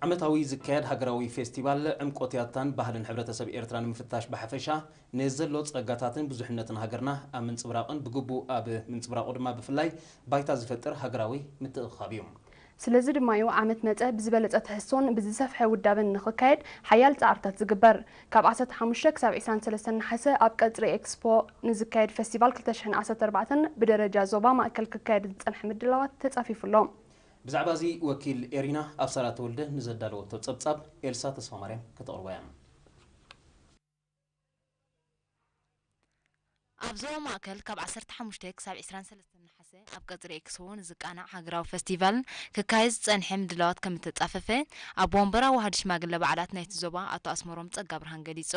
ዓመታዊ ዝካየድ ሃገራዊ ፌስቲቫል ዕምቆት ያታን ባህልን ሕብረተሰብ ኤርትራ ንምፍታሽ ብሓፈሻ፣ ንዘሎ ጸጋታትን ብዙሕነትን ሃገርና ኣብ ምንጽብራቕን ብግቡእ ኣብ ምንጽብራቑ ድማ ብፍላይ ባይታ ዝፈጥር ሃገራዊ ምትእኽኻብ እዩ። ስለዚ ድማ እዩ ዓመት መጸ ብዝበለጸ ትሕዝቶን ብዝሰፍሐ ውዳበን ንኽካየድ ሓያል ጻዕርታት ዝግበር። ካብ ዓሰርተ ሓሙሽተ ክሳብ ዕስራን ሰለስተን ነሓሰ ኣብ ቀጽሪ ኤክስፖ ንዝካየድ ፌስቲቫል ክልተ ሽሕን ዓሰርተ ኣርባዕተን ብደረጃ ዞባ ማእከል ክካየድ ዝጸንሐ ምድላዋት ተጻፊፉ ኣሎ። ብዛዕባ እዚ ወኪል ኤሪና ኣብሳላ ተወልደ ንዘዳለወቶ ጸብጻብ ኤልሳ ተስፋማርያም ከተቕርቦ እያ። ኣብ ዞባ ማእከል ካብ ዓሰርተ ሓሙሽተ ክሳብ ዕስራን ሰለስተን ነሓሰ ኣብ ቀጽሪ ኤክስፖ ንዝቃናዕ ሃገራዊ ፈስቲቫል ክካየድ ዝጸንሐ ምድላዋት ከም እተጻፈፈ ኣቦ ወንበር ኣዋሃዲ ሽማግለ በዓላት ናይቲ ዞባ ኣቶ ኣስመሮም ጸጋብርሃን ገሊጹ።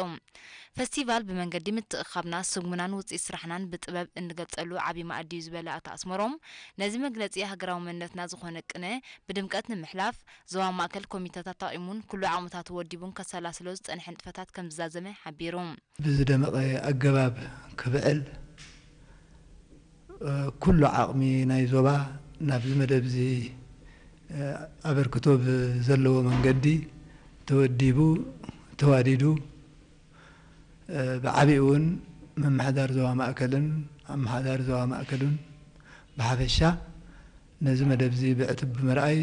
ፈስቲቫል ብመንገዲ ምትእኽኻብና፣ ስጉምናን ውጽኢት ስራሕናን ብጥበብ እንገልጸሉ ዓቢ መኣዲ እዩ ዝበለ ኣቶ ኣስመሮም፣ ነዚ መግለጺ ሃገራዊ መንነትና ዝኾነ ቅነ ብድምቀት ንምሕላፍ ዞባ ማእከል ኮሚተታት ኣቋቒሙን ኩሉ ዓቕምታቱ ወዲቡን ከሰላስሎ ዝጸንሐ ንጥፈታት ከም ዝዛዘመ ሓቢሩ። ብዝደመቐ ኣገባብ ክብዕል፣ እ፣ ኩሉ ዓቕሚ ናይ ዞባ ናብዚ መደብዚ፣ እ፣ ኣበርክቶ ብዘለዎ መንገዲ ተወዲቡ፣ ተዋዲዱ፣ እ፣ ብዓቢኡ እውን ምምሕዳር ዞባ ማእከልን ኣመሓዳሪ ዞባ ማእከልን ብሓፈሻ ነዚ መደብዚ ብዕቱብ ብምርኣይ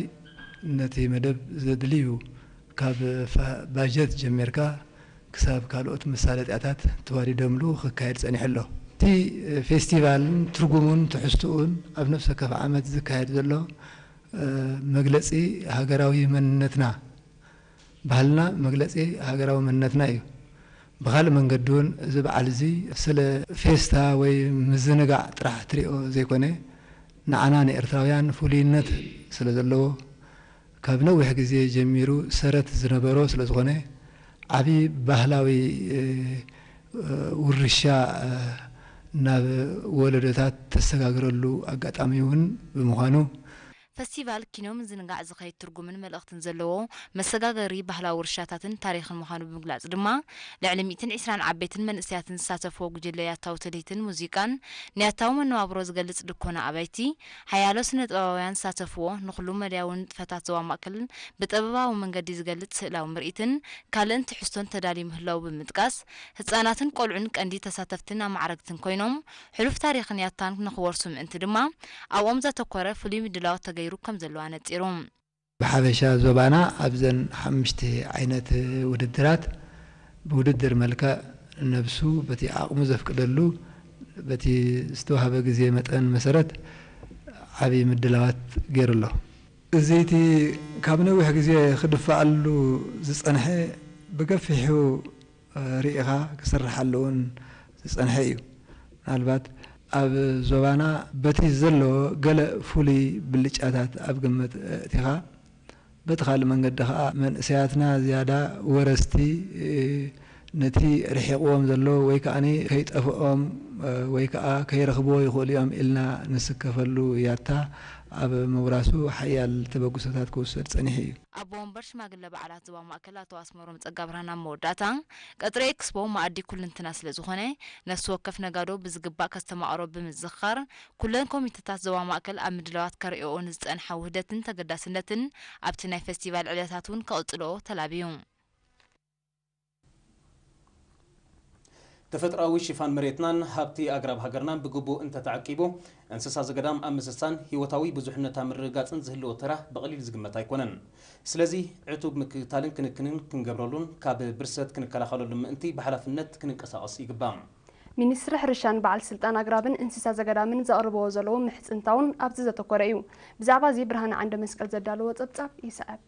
ነቲ መደብ ዘድልዩ ካብ ፋ-፣ ባጀት ጀሚርካ ክሳብ ካልኦት መሳለጥያታት ተዋዲዶምሉ ክካየድ ጸኒሑ ኣሎ። እቲ ፌስቲቫልን ትርጉሙን ትሕዝትኡን ኣብ ነፍሲ ወከፍ ዓመት ዝካየድ ዘሎ፣ እ፣ መግለጺ ሃገራዊ መንነትና፣ ባህልና መግለጺ ሃገራዊ መንነትና እዩ። ብኻልእ መንገዲ እውን እዚ በዓል እዚ ስለ ፌስታ ወይ ምዝንጋዕ ጥራሕ ትሪኦ ዘይኮነ፣ ንዓና ንኤርትራውያን ፍሉይነት ስለ ዘለዎ፣ ካብ ነዊሕ ግዜ ጀሚሩ ሰረት ዝነበሮ ስለ ዝኾነ፣ ዓቢ ባህላዊ፣ እ፣ እ፣ ውርሻ፣ እ፣ ናብ ወለዶታት ተሰጋግረሉ ኣጋጣሚ እውን ብምዃኑ፣ ፈስቲቫል ኪኖ ምዝንጋዕ ዝኸይድ ትርጉምን መልእኽትን ዘለዎ መሰጋገሪ ባህላዊ ውርሻታትን ታሪኽን ምዃኑ ብምግላጽ ድማ፣ ልዕሊ ሚእትን ዕስራን ዓበይትን መንእሰያትን ዝሳተፍዎ ጉጅለ ያታዊ ትልሂትን ሙዚቃን ንያታዊ መነባብሮ ዝገልጽ ድኮና ኣባይቲ፣ ሓያሎ ስነ-ጥበባውያን ዝሳተፍዎ፣ ንኹሉ መዳያዊ ንጥፈታት ዞባ ማእከልን ብጥበባዊ መንገዲ ዝገልጽ ስእላዊ ምርኢትን ካልእን ትሕዝቶን ተዳልዩ ምህላዉ ብምጥቃስ፣ ህጻናትን ቆልዑን ቀንዲ ተሳተፍትን ኣማዕረግትን ኮይኖም፣ ሕሉፍ ታሪኽን ያታን ንኽወርሱ ምእንቲ ድማ፣ ኣብኦም ዘተኮረ ፍሉይ ምድላዋት ተገይሩ ከም ዘሎ ኣነጺሩ። ብሓፈሻ ዞባና ኣብዘን ሓሙሽተ ዓይነት ውድድራት ብውድድር መልክዕ ነብሱ በቲ ዓቕሙ ዘፍቅደሉ በቲ ዝተዋህበ ግዜ መጠን መሰረት ዓቢ ምድላዋት ገይሩ ኣሎ። እዚ እቲ ካብ ነዊሕ ግዜ ክድፋኣሉ ዝጸንሐ ብገፊሑ እ፣ ርኢኻ ክስርሓሉ እውን ዝጸንሐ እዩ። ምናልባት ኣብ ዞባና በቲ ዘሎ ገለ ፍሉይ ብልጫታት ኣብ ግምት ኣእቲኻ፣ በቲ ካልእ መንገዲ ኸኣ መንእሰያትና ዝያዳ ወረስቲ፣ እ፣ ነቲ ርሒቕዎም ዘሎ ወይ ከኣ ከይጠፍኦም፣ እ፣ ወይ ከኣ ከይረኽብዎ ይኽእሉ እዮም ኢልና ንስከፈሉ ያታ ኣብ ምውራሱ ሓያል ተበግሶታት ክውሰድ ጸኒሑ እዩ። ኣቦ ወንበር ሽማግለ በዓላት ዞባ ማእከል ኣቶ ኣስመሮም ጸጋብርሃን ኣብ መወዳእታ፣ ቀጽሪ ኤክስፖ መኣዲ ኩልንትና ስለ ዝኾነ፣ ነፍሲ ወከፍ ነጋዶ ብዝግባእ ከስተማቕሮ ብምዝኽኻር፣ ኩለን ኮሚተታት ዞባ ማእከል ኣብ ምድላዋት ከርእዮኦ ንዝጸንሓ ውህደትን ተገዳስነትን ኣብቲ ናይ ፈስቲቫል ዕለታት እውን ከቕጽልኦ ተላብዩ። ተፈጥሮኣዊ ሽፋን መሬትናን ሃብቲ ኣግራብ ሃገርናን ብግቡእ እንተተዓቂቡ፣ እንስሳ ዘገዳም ኣብ ምስሳን ህይወታዊ ብዙሕነት ኣብ ምርግጋጽን ዝህልዎ ተራ ብቐሊል ዝግመት ኣይኮነን። ስለዚ፣ ዕቱብ ምክትታልን ክንክንን ክንገብረሉን ካብ ብርሰት ክንከላኸለሉን ምእንቲ ብሓላፍነት ክንንቀሳቐስ ይግባእ። ሚኒስትሪ ሕርሻን በዓል ስልጣን ኣግራብን እንስሳ ዘገዳምን ዘቕርብዎ ዘለዉ ምሕጽንታውን ኣብዚ ዘተኮረ እዩ። ብዛዕባ እዚ ብርሃነ ዓንደ መስቀል ዘዳለዎ ጸብጻብ ይስዕብ።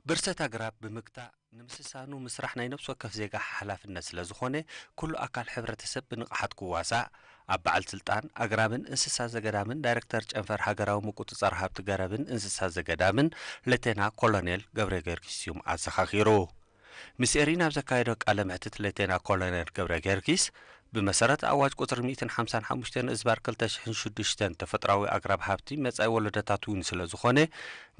ብርሰት ኣግራብ ብምግታእ ንምስሳኑ ምስራሕ ናይ ነፍሲ ወከፍ ዜጋ ሓላፍነት ስለ ዝኾነ፣ ኩሉ ኣካል ሕብረተሰብ ብንቕሓት ክዋሳእ ኣብ በዓል ስልጣን ኣግራብን እንስሳ ዘገዳምን ዳይረክተር ጨንፈር ሃገራዊ ምቁጽጻር ሃብቲ ገረብን እንስሳ ዘገዳምን ሌተና ኮሎኔል ገብረ ጊዮርጊስ ስዩም ኣዘኻኺሩ። ምስ ኤሪና ኣብ ዘካየዶ ቃለ መሕትት ሌተና ኮሎኔል ገብረ ጊዮርጊስ፣ ብመሰረት ኣዋጅ ቁጽሪ ሚእትን ሓምሳን ሓሙሽተን እዝባር ክልተ ሽሕን ሽዱሽተን ተፈጥሮኣዊ ኣግራብ ሃብቲ መጻኢ ወለዶታት እውን ስለ ዝኾነ፣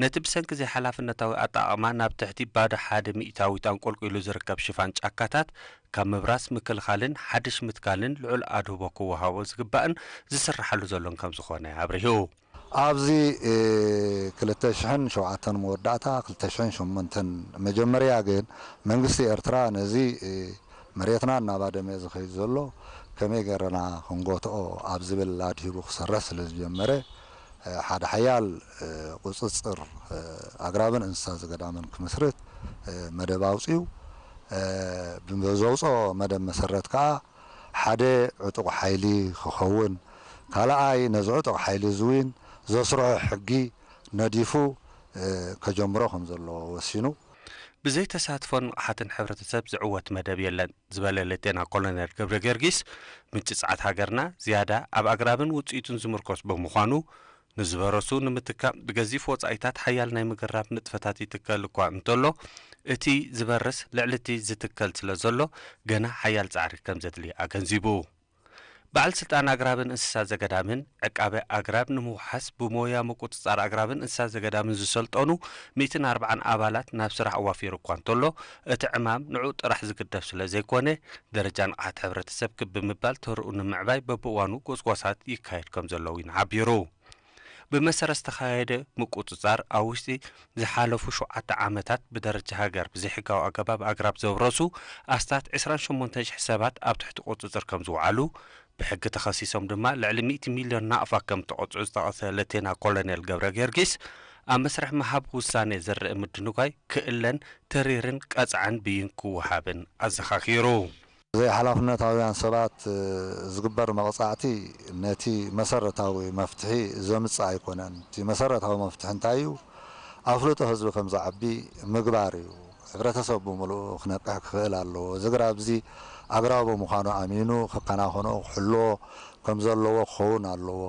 ነቲ ብሰንኪ ዘይሓላፍነታዊ ኣጠቓቕማ ናብ ትሕቲ ባዶ ሓደ ሚእታዊት ኣንቆልቂሉ ዝርከብ ሽፋን ጫካታት ካብ ምብራስ ምክልኻልን ሓድሽ ምትካልን ልዑል ኣድህቦ ክወሃቦ ዝግባእን ዝስርሓሉ ዘሎን ከም ዝኾነ ኣብሪሁ። ኣብዚ ክልተ ሽሕን ሸውዓተን መወዳእታ፣ ክልተ ሽሕን ሸሞንተን መጀመርያ ግን መንግስቲ ኤርትራ ነዚ መሬትና እናባደመ ዝኸይድ ዘሎ ከመይ ገይርና ክንጎትኦ ኣብ ዝብል ኣድሂቡ ክሰርሕ ስለ ዝጀመረ፣ ሓደ ሓያል ቁፅፅር ኣግራብን እንስሳ ዘገዳምን ክምስርት መደብ ኣውፅኡ። ብዘውፅኦ መደብ መሰረት ከዓ ሓደ ዕጡቕ ሓይሊ ክኸውን፣ ካልኣይ ነዚ ዕጡቕ ሓይሊ እዚ እውን ዘስርሖ ሕጊ ነዲፉ ከጀምሮ ከም ዘለዎ ወሲኑ። ብዘይ ተሳትፎን ንቕሓትን ሕብረተሰብ ዝዕወት መደብ የለን ዝበለ ሌቴና ኮሎኔል ገብረ ጊዮርጊስ፣ ምጭጽዓት ሃገርና ዝያዳ ኣብ ኣግራብን ውጽኢቱን ዝምርኮስ ብምዃኑ፣ ንዝበረሱ ንምትካእ ብገዚፍ ወጻኢታት ሓያል ናይ ምግራብ ንጥፈታት ይትከል እኳ እንተሎ፣ እቲ ዝበርስ ልዕሊ እቲ ዝትከል ስለ ዘሎ፣ ገና ሓያል ጻዕሪ ከም ዘድሊ ኣገንዚቡ። በዓል ስልጣን ኣግራብን እንስሳ ዘገዳምን ዕቃበ ኣግራብ ንምውሓስ ብሞያ ምቁጽጻር ኣግራብን እንስሳ ዘገዳምን ዝሰልጠኑ ሚእትን ኣርባዓን ኣባላት ናብ ስራሕ ኣዋፊሩ እኳ እንተሎ፣ እቲ ዕማም ንዑ ጥራሕ ዝግደፍ ስለ ዘይኮነ፣ ደረጃ ንቕሓት ሕብረተሰብ ክብ ብምባል ተርኡ ንምዕባይ በብእዋኑ ጎስጓሳት ይካየድ ከም ዘሎ እውን ሓቢሩ። ብመሰረት ዝተኻየደ ምቁጽጻር፣ ኣብ ውሽጢ ዝሓለፉ ሸውዓተ ዓመታት ብደረጃ ሃገር ብዘይሕጋዊ ኣገባብ ኣግራብ ዘብረሱ ኣስታት ዕስራን ሸሞንተን ሽሕ ሰባት ኣብ ትሕቲ ቁጽጽር ከም ዝወዓሉ፣ ብሕጊ ተኸሲሶም ድማ ልዕሊ ሚእቲ ሚልዮን ናቕፋ ከም ተቐጽዑ ዝጠቐሰ ሌቴና ኮሎኔል ገብረ ጊዮርጊስ፣ ኣብ መስርሕ ምሃብ ውሳኔ ዝረአ ምድንጓይ ክእለን ተሪርን ቀጻዕን ብይን ክወሃብን ኣዘኻኺሩ። ዘይሓላፍነታውያን ሰባት ዝግበር መቕጻዕቲ ነቲ መሰረታዊ መፍትሒ ዘምጽእ ኣይኮነን። እቲ መሰረታዊ መፍትሒ እንታይ እዩ? ኣፍልጦ ህዝቢ ከም ዝዓቢ ምግባር እዩ። ሕብረተሰብ ብምሉኡ ክነቅሕ ክኽእል ኣለዎ። እዚ ግራብ እዚ ኣግራቡ ምዃኑ ኣሚኑ ክከናኸኖ፣ ክሕልዎ ከም ዘለዎ ክኸውን ኣለዎ።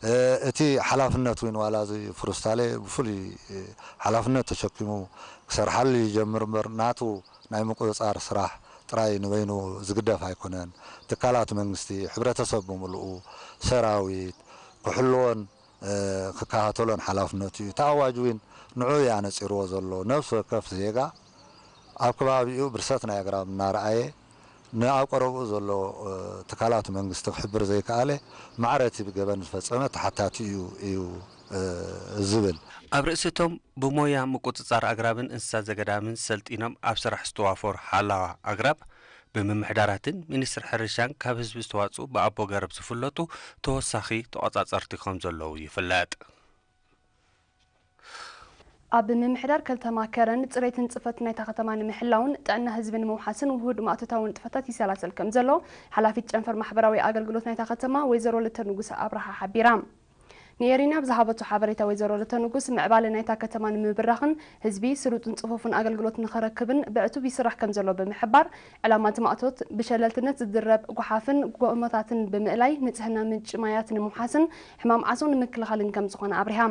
እ፣ እቲ ሓላፍነት እውን ዋላ እዚ ፍሩስታሌ ብፍሉይ፣ እ፣ ሓላፍነት ተሸኪሙ ክሰርሓሉ ይጀምር እምበር ናቱ ናይ ምቁጽጻር ስራሕ ጥራይ ንበይኑ ዝግደፍ ኣይኮነን። ትካላት መንግስቲ፣ ሕብረተሰብ ብምሉኡ፣ ሰራዊት ክሕልዎን፣ እ፣ ክከታተሎን ሓላፍነቱ እዩ። እቲ ኣዋጅ እውን ንዑ እዩ ኣነጺርዎ ዘሎ። ነፍሲ ወከፍ ዜጋ ኣብ ከባቢኡ ብርሰት ናይ ኣግራብ እናረኣየ ንኣብ ቀረብኡ ዘሎ፣ እ፣ ትካላት መንግስቲ ክሕብር ዘይከኣለ፣ ማዕረ እቲ ብገበን ዝፈጸመ ተሓታቲ እዩ፣ እዩ፣ እ፣ ዝብል። ኣብ ርእሲ እቶም ብሞያ ምቁጽጻር ኣግራብን እንስሳ ዘገዳምን ሰልጢኖም ኣብ ስራሕ ዝተዋፈሩ ሓላዋ ኣግራብ፣ ብምምሕዳራትን ሚኒስትሪ ሕርሻን ካብ ህዝቢ ዝተዋጽኡ ብኣቦ ገረብ ዝፍለጡ ተወሳኺ ተቖጻጸርቲ ከም ዘለዉ ይፍለጥ። ኣብ ምምሕዳር ከተማ ከረን ጽሬትን ጽፈት ናይታ ከተማ ንምሕላውን ጥዕና ህዝቢ ንምውሓስን ውሁድ ማእቶታዊ ንጥፈታት ይሰላሰል ከም ዘሎ ሓላፊት ጨንፈር ማሕበራዊ ኣገልግሎት ናይታ ከተማ ወይዘሮ ልተ ንጉስ ኣብርሃ ሓቢራ። ንኤሪና ብዝሃበቶ ሓበሬታ ወይዘሮ ልተ ንጉስ፣ ምዕባለ ናይታ ከተማ ንምብራኽን ህዝቢ ስሉጥን ጽፉፍን ኣገልግሎት ንኸረክብን ብዕቱብ ይስራሕ ከም ዘሎ ብምሕባር፣ ዕላማ እቲ ማእቶት ብሸለልትነት ዝድረብ ጓሓፍን ጎማታትን ብምእላይ ንጽህና ምንጪ ማያት ንምውሓስን ሕማም ዓሶ ንምክልኻልን ከም ዝኾነ ኣብሪሃ።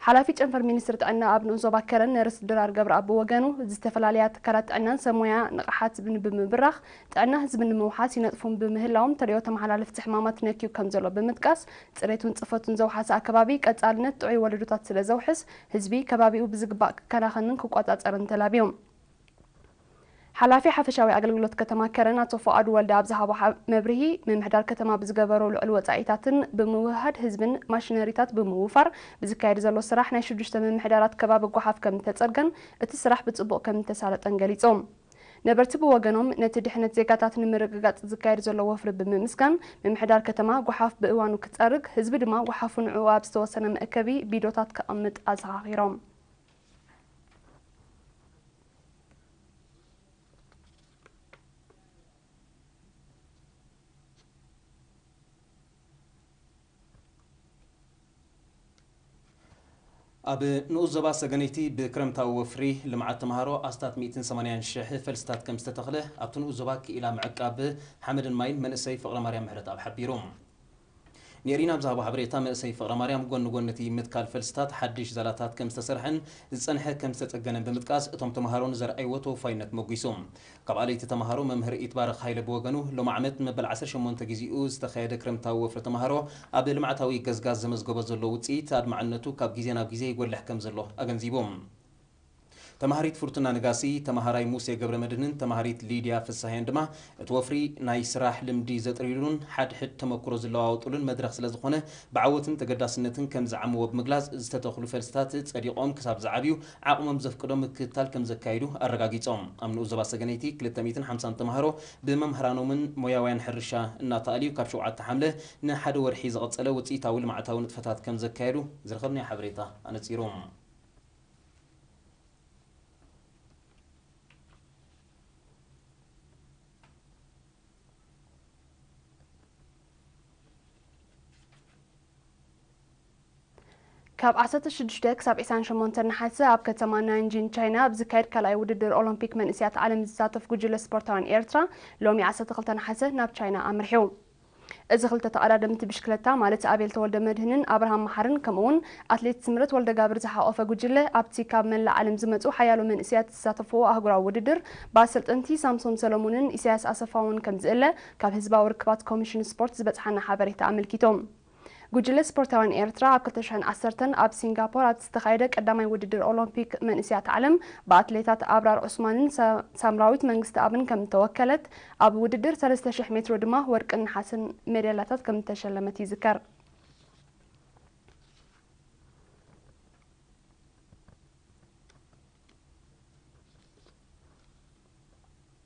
ሓላፊ ጨንፈር ሚኒስትሪ ጥዕና ኣብ ንኡስ ዞባ ከረን ነርስ ድራር ገብረኣብ ብወገኑ፣ ዝተፈላለያ ትካላት ጥዕናን ሰብ ሞያ ንቕሓት ብምብራኽ ጥዕና ህዝቢ ንምውሓስ ይነጥፉን ብምህላዎም፣ ተርእዮ ተመሓላለፍቲ ሕማማት ነክዩ ከም ዘሎ ብምጥቃስ፣ ጽሬቱን ጽፈቱን ዘውሓሰ ኣከባቢ ቀጻልነት ጥዑይ ወለዶታት ስለ ዘውሕስ፣ ህዝቢ ከባቢኡ ብዝግባእ ክከናኸንን ክቆጻጸርን ተላብዮም። ሓላፊ ሓፈሻዊ ኣገልግሎት ከተማ ከረን ኣቶ ፍቓዱ ወልደ ኣብ ዝሃቦ ሓ-፣ መብርሂ፣ ምምሕዳር ከተማ ብዝገበሮ ልዑል ወጻኢታትን ብምውህሃድ ህዝብን ማሽነሪታት ብምውፋር ብዝካየድ ዘሎ ስራሕ ናይ ሽዱሽተ ምምሕዳራት ከባቢ ጓሓፍ ከም ዝተጸርገን እቲ ስራሕ ብጽቡቕ ከም ዝተሳለጠን ገሊጾም። ነበርቲ ብወገኖም ነቲ ድሕነት ዜጋታት ንምርግጋጽ ዝካየድ ዘሎ ወፍሪ ብምምስጋን፣ ምምሕዳር ከተማ ጓሓፍ ብእዋኑ ክጸርግ፣ ህዝቢ ድማ ጓሓፉ ንዕኡ ኣብ ዝተወሰነ መእከቢ ቢዶታት ከቐምጥ ኣዘኻኺሮም። ኣብ ንኡስ ዞባ ሰገነይቲ ብክረምታዊ ወፍሪ ልምዓት ተምሃሮ ኣስታት ሚእትን ሰማንያን ሽሕ ፈልስታት ከም ዝተተኽለ ኣብቲ ንኡስ ዞባ ክኢላ ምዕቃብ ሓመድን ማይን መንእሰይ ፍቕረ ማርያም ምሕረትኣብ ሓቢሩ። ንኤሪና ኣብ ዝሃቦ ሓበሬታ፣ መንእሰይ ፍቕረ ማርያም ጎኒ ጎኒ እቲ ምትካል ፈልስታት ሓድሽ ዛላታት ከም ዝተሰርሐን ዝጸንሐ ከም ዝተጸገነን ብምጥቃስ፣ እቶም ተምሃሮ ንዘርኣይዎ ተወፋይነት መጒሱ። ካብ ኣለይቲ ተምሃሮ መምህር ይትባረኽ ሃይለ ብወገኑ፣ ሎም ዓመት መበል ዓሰርተ ሸሞንተ ግዜኡ ዝተኻየደ ክረምታዊ ወፍሪ ተምሃሮ ኣብ ልምዓታዊ ገስጋስ ዘመዝገቦ ዘሎ ውጽኢት ኣድማዕነቱ ካብ ግዜ ናብ ግዜ ይጎልሕ ከም ዘሎ ኣገንዚቡ። ተማሃሪት ፍርቱና ንጋሲ፣ ተማሃራይ ሙሴ ገብረ መድህንን ተማሃሪት ሊድያ ፍሳሄን ድማ እቲ ወፍሪ ናይ ስራሕ ልምዲ ዘጥርይሉን ሓድሕድ ተመክሮ ዝለዋወጡሉን መድረኽ ስለዝኾነ ብዓወትን ተገዳስነትን ከም ዝዓምዎ ብምግላጽ ዝተተኽሉ ፈልስታት ጸዲቖም ክሳብ ዝዓብዩ ዓቕሞም ዘፍቅዶ ምክትታል ከም ዘካይዱ ኣረጋጊጾም። ኣብ ንኡስ ዞባ ሰገነይቲ ክልተ ሚእትን ሓምሳን ተማሃሮ ብመምህራኖምን ሞያውያን ሕርሻ እናተኣልዩ ካብ ሸውዓተ ሓምለ ንሓደ ወርሒ ዝቐጸለ ውጽኢታዊ ልምዓታዊ ንጥፈታት ከም ዘካየዱ ዝረኸብናዮ ሓበሬታ ኣነጺሩ። ካብ ዓሰርተ ሽዱሽተ ክሳብ ዕስራን ሸሞንተን ነሓሰ ኣብ ከተማ ናንጂን ቻይና ኣብ ዝካየድ ካልኣይ ውድድር ኦሎምፒክ መንእስያት ዓለም ዝሳተፍ ጉጅለ ስፖርታውያን ኤርትራ ሎሚ ዓሰርተ ክልተ ነሓሰ ናብ ቻይና ኣምርሒው። እዚ ክልተ ተቐዳደምቲ ብሽክለታ ማለት ኣቤል ተወልደ መድህንን ኣብርሃም መሓርን ከምኡውን ኣትሌት ስምረት ወልደጋብር ዝሓቖፈ ጉጅለ ኣብቲ ካብ መላእ ዓለም ዝመጹ ሓያሎ መንእስያት ዝሳተፍዎ ኣህጉራዊ ውድድር ብኣሰልጠንቲ ሳምሶም ሰለሙንን ኢሳያስ ኣሰፋውን ከም ዝእለ ካብ ህዝባዊ ርክባት ኮሚሽን ስፖርት ዝበጽሓና ሓበሬታ ኣመልኪቶም። ጉጅለ ስፖርታውያን ኤርትራ ኣብ ክልተ ሽሕን ዓሰርተን ኣብ ሲንጋፖር ኣብ ዝተኻየደ ቀዳማይ ውድድር ኦሎምፒክ መንእስያት ዓለም ብኣትሌታት ኣብራር ዑስማንን ሳ- ሳምራዊት መንግስተኣብን ከም እተወከለት ኣብ ውድድር ሰለስተ ሽሕ ሜትሮ ድማ ወርቅን ነሓስን ሜዳልያታት ከም እተሸለመት ይዝከር።